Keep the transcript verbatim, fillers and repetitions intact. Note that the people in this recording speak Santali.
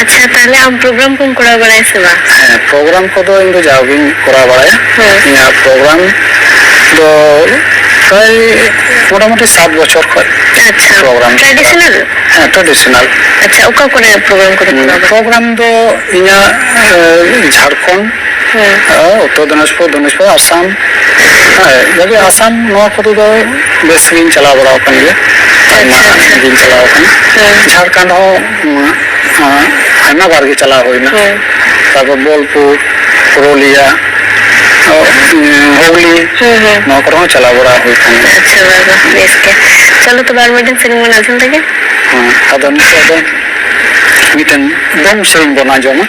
ᱟᱪᱪᱷᱟ, ᱛᱟᱦᱞᱮ ᱟᱢ ᱯᱨᱳᱜᱨᱟᱢ ᱠᱚᱢ ᱠᱚᱨᱟᱣ ᱵᱟᱲᱟᱭᱟ ᱥᱮ ᱵᱟᱝ? ᱦᱮᱸ, ᱯᱨᱳᱜᱨᱟᱢ ᱠᱚᱫᱚ ᱤᱧ ᱫᱚ ᱡᱟᱣᱜᱤᱧ ᱠᱚᱨᱟᱣ ᱵᱟᱲᱟᱭᱟ᱾ ᱦᱮᱸ᱾ ᱤᱧᱟᱹᱜ ᱯᱨᱳᱜᱨᱟᱢ ᱫᱚ ᱯᱨᱟᱭ ᱢᱚᱴᱟᱢᱩᱴᱤ ᱥᱟᱛ ᱵᱚᱪᱷᱚᱨ ᱠᱷᱚᱱ᱾ ᱟᱪᱪᱷᱟ᱾ ᱯᱨᱳᱜᱨᱟᱢ᱾ ᱴᱨᱟᱰᱤᱥᱚᱱᱟᱞ? ᱦᱮᱸ, ᱴᱨᱟᱰᱤᱥᱚᱱᱟᱞ᱾ ᱟᱪᱪᱷᱟ, ᱚᱠᱟ ᱠᱚᱨᱮ ᱯᱨᱳᱜᱨᱟᱢ ᱠᱚᱫᱚ ᱠᱚᱨᱟᱣ ᱵᱟᱲᱟᱭᱟ? ᱯᱨᱳᱜᱨᱟᱢ ᱫᱚ ᱤᱧᱟᱹᱜ, ᱮ, ᱡᱷᱟᱲᱠᱷᱚᱸᱰ, ᱦᱮᱸ᱾ ᱮ, ᱩᱛᱛᱚᱨ ᱫᱤᱱᱟᱡᱽᱯᱩᱨ, ᱫᱚᱠᱠᱷᱤᱱ ᱫᱤᱱᱟᱡᱽᱯᱩᱨ, ᱟᱥᱟᱢ, ᱦᱮᱸ, ᱡᱟᱜᱮ ᱟᱥᱟᱢ ᱱᱚᱣᱟ ᱠᱚᱨᱮ ᱫᱚ ᱵᱮᱥ ᱜᱤᱧ ᱪᱟᱞᱟᱣ ᱵᱟᱲᱟ ᱟᱠᱟᱱ ᱜᱮᱭᱟ᱾ ᱟᱭᱢᱟ ᱟᱪᱪᱷᱟ, ᱟᱪᱪᱷᱟ᱾ ᱜᱤᱧ ᱪᱟᱞᱟᱣ ᱟᱠᱟᱱᱟ᱾ ᱦᱮᱸ᱾ ᱡᱷᱟᱲᱠᱷᱚᱸᱰ ᱦᱚᱸ, ᱩᱸ, ᱟᱸ, ᱟᱭᱢᱟ ᱵᱟᱨ ᱜᱮ ᱪᱟᱞᱟᱣ ᱦᱩᱭᱱᱟ᱾ ᱦᱮᱸ᱾ ᱛᱟᱨᱯᱚᱨ ᱵᱳᱞᱯᱩᱨ, ᱯᱩᱨᱩᱞᱤᱭᱟ, ᱚ, ᱩᱸ, ᱦᱩᱜᱽᱞᱤ, ᱦᱮᱸ, ᱦᱮᱸ᱾ ᱱᱚᱣᱟ ᱠᱚᱨᱮ ᱦᱚᱸ ᱪᱟᱞᱟᱣ ᱵᱟᱲᱟ ᱦᱩᱭ ᱟᱠᱟᱱ ᱜᱮᱭᱟ᱾ ᱟᱪᱪᱷᱟ, ᱵᱟᱵᱟ, ᱵᱮᱥ ᱜᱮ᱾ ᱪᱚᱞᱚ ᱛᱚᱵᱮ ᱟᱨ ᱢᱤᱫᱴᱮᱱ ᱥᱮᱨᱮᱧ ᱵᱚᱱ ᱟᱸᱡᱚᱢ ᱞᱮᱜᱮ᱾ ᱦᱮᱸ, ᱟᱫᱚ ᱱᱤᱛᱚᱜ ᱫᱚ ᱢᱤᱫᱴᱮᱱ ᱫᱚᱝ ᱥᱮᱨᱮᱧ ᱵᱚᱱ ᱟᱸᱡᱚᱢᱟ᱾